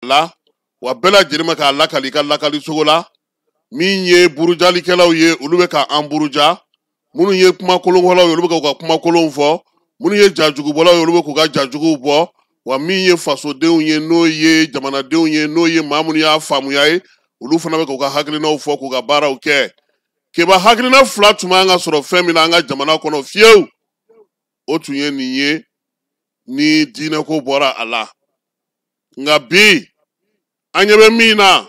La wa bɛɛ lajɛlen bɛ k'a lakali i ka lakali cogo la. Min ye burujalikɛlaw ye, olu bɛ ka an buruja. Minnu ye kuma kolonfɔlaw ye, olu bɛ k'u ka kuma kolonw fɔ. Minnu ye jajugubɔlaw ye, olu bɛ k'u ka jajuguw bɔ. Wa min ye fasodenw ye, n'o ye jamanadenw ye, n'o ye maa minnu y'a faamuya ye, olu fana bɛ k'u ka hakilinaw fɔ, k'u ka baaraw kɛ. Keba, hakilina fila tun b'an ka sɔrɔ fɛn min na an ka jamana kɔnɔ fiyewu, o tun ye nin ye ni diinɛko bɔra a la. Nka bi an ɲɛ bɛ min na,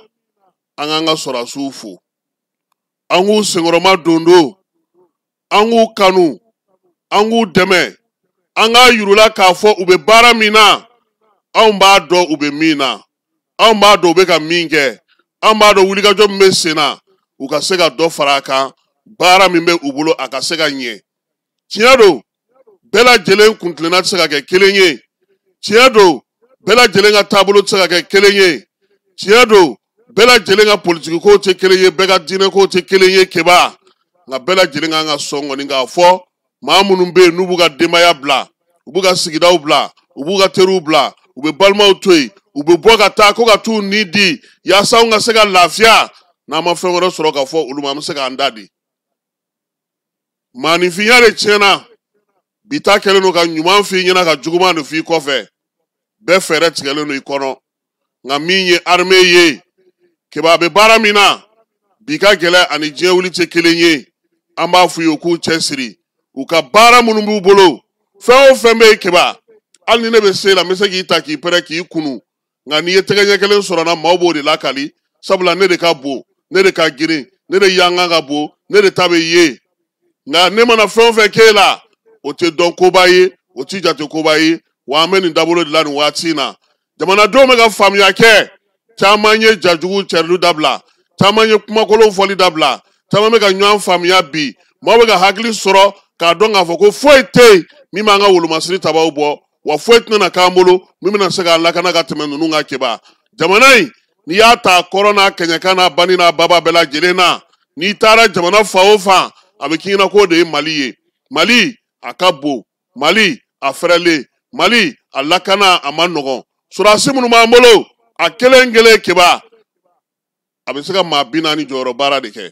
an k'an ka sɔrɔdasiw fo, an k'u senkɔrɔma dondo, an k'u kanu, an k'u dɛmɛ, an k'a yir'u la k'a fɔ u bɛ baara min na, anw b'a dɔn u bɛ min na, anw b'a dɔn u bɛ ka min kɛ, anw b'a dɔn wulikajɔ min bɛ sen na, u ka se ka dɔ fara a kan, baara min bɛ u bolo a ka se ka ɲɛ. Tiɲɛ don, bɛɛ lajɛlen kuntilenna tɛ se ka kɛ kelen ye. Tiɲɛ don, bɛɛ lajɛlen ka taabolo tɛ se ka kɛ kelen ye. Tiɲɛ don, bɛɛ lajɛlen ka politikiko tɛ kelen ye, bɛɛ ka diinɛko tɛ kelen ye. Keba, nka bɛɛ lajɛlen kan ka sɔn kɔni k'a fɔ maa minnu bɛ yen n'u b'u ka denbaya bila, u b'u ka sigidaw bila, u b'u ka teriw bila, u bɛ balimaw to yen, u bɛ bɔ ka taa ko ka t'u ni di yaasa anw ka se ka lafiya. N'an ma fɛn wɛrɛ sɔrɔ ka fɔ olu ma, an bɛ se k'an da di. Maaninfinya de tiɲɛna bi. Ta kɛlen don ka ɲuman f'i ɲɛna, ka juguman de f'i kɔfɛ. Bɛɛ fɛɛrɛ tigɛlen don i kɔnɔ. Nka min ye armée ye, Keba, a bɛ baara min na bi ka gɛlɛn ani diɲɛ wuli tɛ kelen ye. An b'a f'u ye u k'u cɛsiri u ka baara minnu b'u bolo. Fɛn o fɛn bɛ yen, Keba, hali ni ne bɛ se la, n bɛ se k'i ta k'i pɛrɛn k'i kunu. Nka n'i ye tɛgɛ ɲɛ kelen sɔrɔ n na, maaw b'o de lakali, sabula ne de ka bon, ne de ka girin, ne de yankan ka bon, ne de ta bɛ ye. Nka ne mana fɛn o fɛn k'e la, o tɛ dɔn koba ye, o ti jate koba ye. Wa an bɛ nin dabolo de la nin waati in na. Jamanadenw bɛ ka faamuya kɛ. Caman ye jajugu cɛrili dabila, caman ye kumakolon fɔli dabila, caman bɛ ka ɲɔgɔn faamuya bi. Maaw bɛ ka hakili sɔrɔ k'a dɔn k'a fɔ ko foyi tɛ yen min b'an ka wolomasiri tabaw bɔ, wa foyi tɛna k'an bolo min bɛna se k'an lakana ka tɛmɛ ninnu kan. Keba, jamana in, n'i y'a ta kɔrɔ n'a kɛɲɛka n'a bani n'a baba bɛɛ lajɛlen na, n'i taara jamana fan o fan, a bɛ k'i ɲɛna k'o de ye Mali ye. Mali a ka bon, Mali a fɛrɛlen, Mali a lakana a ma nɔgɔn. Sɔrɔdasi minnu b'an bolo, a kelen kelen, Keba, a bɛ se ka maa 40 jɔyɔrɔ baara de kɛ,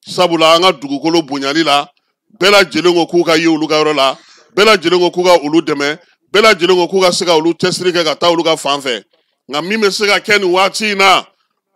sabula an ka dugukolo bonyali la, bɛɛ lajɛlen ko k'u ka ye olu ka yɔrɔ la, bɛɛ lajɛlen ko k'u ka olu dɛmɛ, bɛɛ lajɛlen ko k'u ka se ka olu cɛsiri kɛ ka taa olu ka fan fɛ. Nka min bɛ se ka kɛ nin waati in na,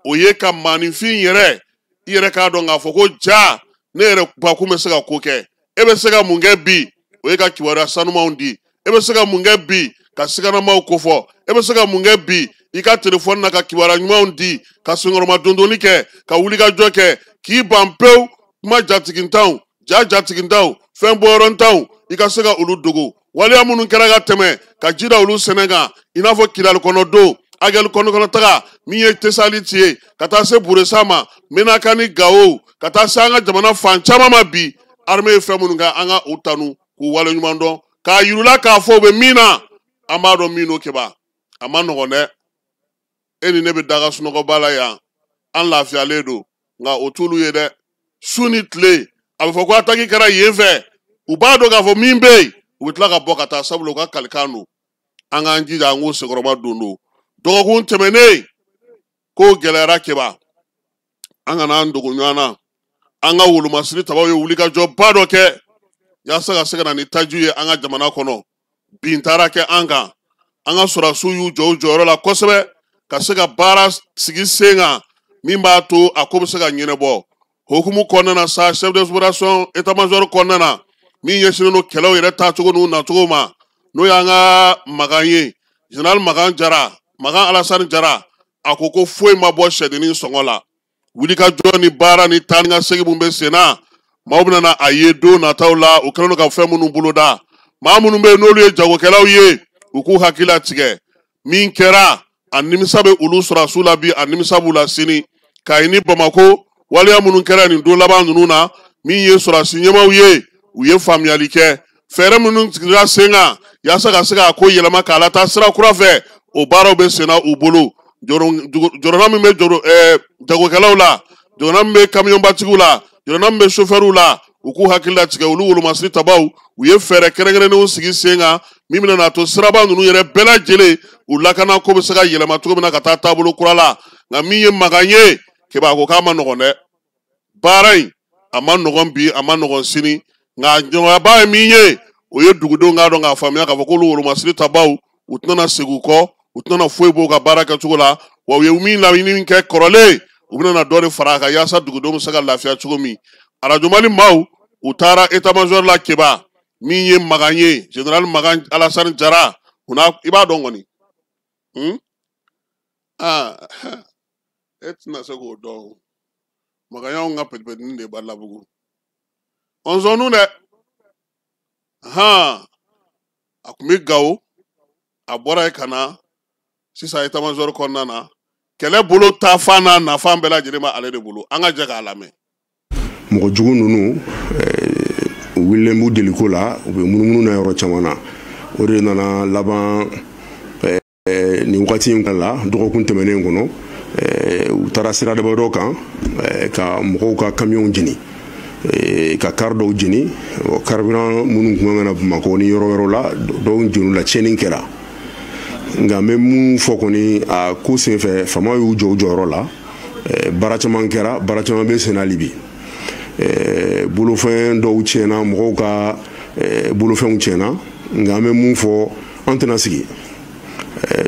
o ye ka maaninfin yɛrɛ, i yɛrɛ k'a dɔn k'a fɔ ko ja ne yɛrɛ bakun bɛ se ka ko kɛ. E bɛ se ka mun kɛ bi? O ye ka kibaruya sanumanw di. E bɛ se ka mun kɛ bi? Ka siganamaw kofɔ. E bɛ se ka mun kɛ bi? I ka telefɔni na, ka kibaruya ɲumanw di, ka senkɔrɔma dondonni kɛ, ka wulikajɔ kɛ, k'i ban pewu kuma jatigintanw, ja jatigintanw, fɛn bɔyɔrɔntanw, i ka se ka olu dogo. Waleya minnu kɛra ka tɛmɛ, ka ji da olu sɛnɛ kan, i n'a fɔ Kidali kɔnɔ don Agɛli kɔnɔ taga, min ye Tesaliti ye, ka taa se Buresa ma, Menaka ni Gawo, ka taa se an ka jamana fan caman ma bi, armée ye fɛn minnu kɛ, an ka u tanu k'u waleɲuman dɔn, k'a yir'u la k'a fɔ u bɛ min na, an b'a dɔn min don. Keba, a ma nɔgɔn dɛ. E ni ne bɛ daga sunɔgɔba la yan, an lafiyalen don, nka o t'olu ye dɛ. Su ni tile, a bɛ fɔ ko attaque kɛra yen fɛ, u b'a dɔn k'a fɔ min bɛ yen, u bɛ tila ka bɔ ka taa, sabula u ka kalikan don. An k'an jija, an k'u senkɔrɔma don. Don dɔgɔkun tɛmɛnen, ko gɛlɛyara. Keba, an kana an dogo ɲɔgɔn na. An ka wolomasiri tabaw ye wulikajɔba dɔ kɛ yaasa ka se ka na ni tajiw ye an ka jamana kɔnɔ. Bin taara kɛ an kan. An ka sɔrɔdasiw y'u jɔ u jɔyɔrɔ la kosɛbɛ ka se ka baara sigi sen kan min b'a to a ko bɛ se ka ɲɛnabɔ. Hokumu kɔnɔna na sa, chef d'opération état major kɔnɔna na, min ɲɛsinnen don kɛlɛw yɛrɛ taacogo n'u nacogo ma, n'o y'an ka Makan ye, général Makan Jara, Makan Alasani Jara, a ko ko foyi ma bɔ sɛdennin sɔngɔ la. Wulikajɔ ni baara ni taa ni ka segin mun bɛ sen na, maaw bɛna na a ye don nataw la, u kɛlen don ka fɛn minnu boloda. Maa minnu bɛ yen n'olu ye jagokɛlaw ye, u k'u hakili latigɛ. Min kɛra, a nimisa bɛ olu sɔrɔdasiw la bi, a nimisa b'u la sini. Kayi ni Bamako, waleya minnu kɛra nin don laban ninnu na, min ye sɔrɔdasi ɲɛmaaw ye, u ye faamuyali kɛ. Fɛɛrɛ minnu sigira sen kan yaasa ka se k'a ko yɛlɛma k'a lataa sira kura fɛ, o baaraw bɛ senna u bolo. Jɔrɔna min bɛ jagokɛlaw la, jɔrɔna min bɛ kamiyɔnbatigiw la, jɔrɔna min bɛ sofɛriw la, u k'u hakili latigɛ. Olu wolomasiri tabaw, u ye fɛɛrɛ kɛrɛnkɛrɛnnenw sigi sen kan. Min bɛna n'a to siraba ninnu yɛrɛ bɛɛ lajɛlen u lakana ko bɛ se ka yɛlɛma cogo min na ka taa taabolo kura la. Nka min ye Makan ye, Keba ko k'a ma nɔgɔn dɛ. Baara in a ma nɔgɔn bi, a ma nɔgɔn sini. Nka ɲɔgɔnyaba ye min ye, o ye dugudenw k'a dɔn k'a faamuya k'a fɔ k'olu wolomasiri tabaw u tɛna segin u kɔ, u tɛna foyi b'u ka baara kɛcogo la. Wa u ye min laɲini kɛ kɔrɔlen, u bɛna dɔ de fara a kan yaasa dugudenw bɛ se ka lafiya cogo min. Arajo Mali maaw u taara état major la Keba, min ye Makan ye, général Makan Alassane Jara, i b'a dɔn kɔni. Ah, e tɛna se k'o dɔn. Makan y'anw ka pɛtipɛtinin de ye Balabugu. Ɔnzɔnnu dɛ. Han, a tun bɛ Gawo, a bɔra yen ka na sisan état major kɔnɔna na. Kɛlɛ bolo ta fan n'a nafan bɛɛ lajɛlen bɛ ale de bolo. An ka jɛ k'a lamɛn. Mɔgɔ jugu ninnu u wulilen b'u deliko la, u bɛ munumunu na yɔrɔ caman na. O de nana laban nin wagati in la, dɔgɔkun tɛmɛnen kɔnɔ, u taara sira dɔ kan ka mɔgɔw ka kamiyɔnw jeni, ka kari dɔw jeni, carburant minnu tun kan ka na Bamakɔ ni yɔrɔ wɛrɛw la, dɔw jeni la, tiɲɛni kɛra. Nka n bɛ mun fɔ kɔni a ko senfɛ, faamaw y'u jɔ u jɔyɔrɔ la, baara caman kɛra, baara caman bɛ sen na hali bi. Bolofɛn dɔw tiɲɛna, mɔgɔw ka bolofɛnw tiɲɛna. Nka an bɛ mun fɔ, an tɛna sigi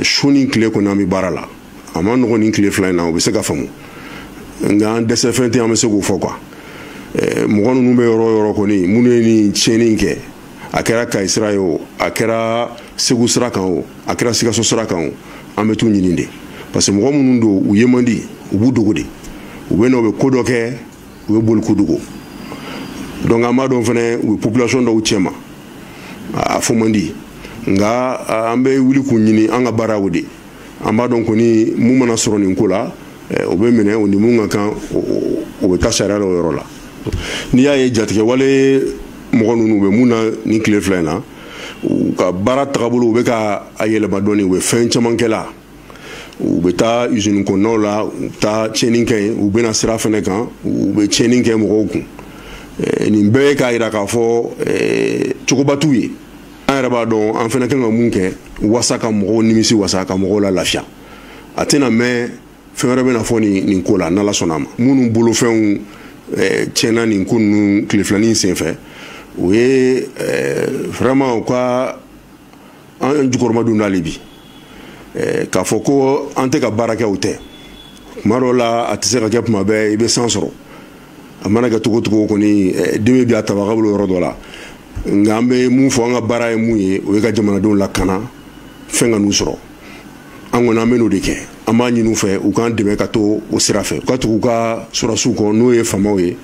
su ni tile kɔni, an bɛ baara la. A ma nɔgɔn nin tile fila in na, o bɛ se ka faamu. Nka an dɛsɛ fɛn tɛ, an bɛ se k'o fɔ quoi. Mɔgɔ ninnu bɛ yɔrɔ o yɔrɔ kɔni, minnu ye nin tiɲɛni kɛ, a kɛra Kayi sira ye o, a kɛra Segu sira kan o, a kɛra Sikaso sira kan o, an bɛ t'u ɲini de. Parce que mɔgɔ minnu don, u ye man di, u b'u dogo de. U bɛ na, u bɛ ko dɔ kɛ, u bɛ boli k'u dogo. Donc an b'a dɔn fɛnɛ, u bɛ population dɔw cɛma, a fɔ man di. Nka an bɛ wuli k'u ɲini, an ka baara o de. An b'a dɔn kɔni, mun mana sɔrɔ nin ko la, o bɛ minɛ, o ni mun ka kan, o bɛ taa sariya la o yɔrɔ la. N'i y'a ye jatigɛ wale mɔgɔ ninnu bɛ mun na nin tile fila in na, u ka baara tagabolo u bɛ ka a yɛlɛma dɔɔni, u bɛ fɛn caman kɛ la. U bɛ taa usine kɔnɔnaw la, u bɛ taa tiɲɛni kɛ yen, u bɛ na sira fɛnɛ kan, u bɛ tiɲɛni kɛ mɔgɔw kun. Nin bɛɛ ye k'a jira k'a fɔ cogoba t'u ye. An yɛrɛ b'a dɔn an fɛnɛ kan ka mun kɛ wasa ka mɔgɔw nimisi wasa, ka mɔgɔw la lafiya. A tɛna mɛn, fɛn wɛrɛ bɛna fɔ nin ko la, n'Ala sɔnna a ma. Minnu bolofɛnw tiɲɛna nin ko ninnu tile filanin senfɛ, o ye vraiment u ka an jukɔrɔma don n'ale bi. K'a fɔ ko an tɛ ka baara kɛ, o tɛ. Tuma dɔw la a tɛ se ka kɛ tuma bɛɛ i bɛ san sɔrɔ. A mana kɛ cogo cogo kɔni, den bɛ bi a tabaga bolo yɔrɔ dɔ la. Nka an bɛ mun fɔ, an ka baara ye mun ye, o ye ka jamanadenw lakana, fɛn ka n'u sɔrɔ. An kɔni an bɛ n'o de kɛ. An b'a ɲini u fɛ, u k'an dɛmɛ ka to o sira fɛ, u ka tugu u ka sɔrɔdasiw kɔ, n'o ye faamaw ye.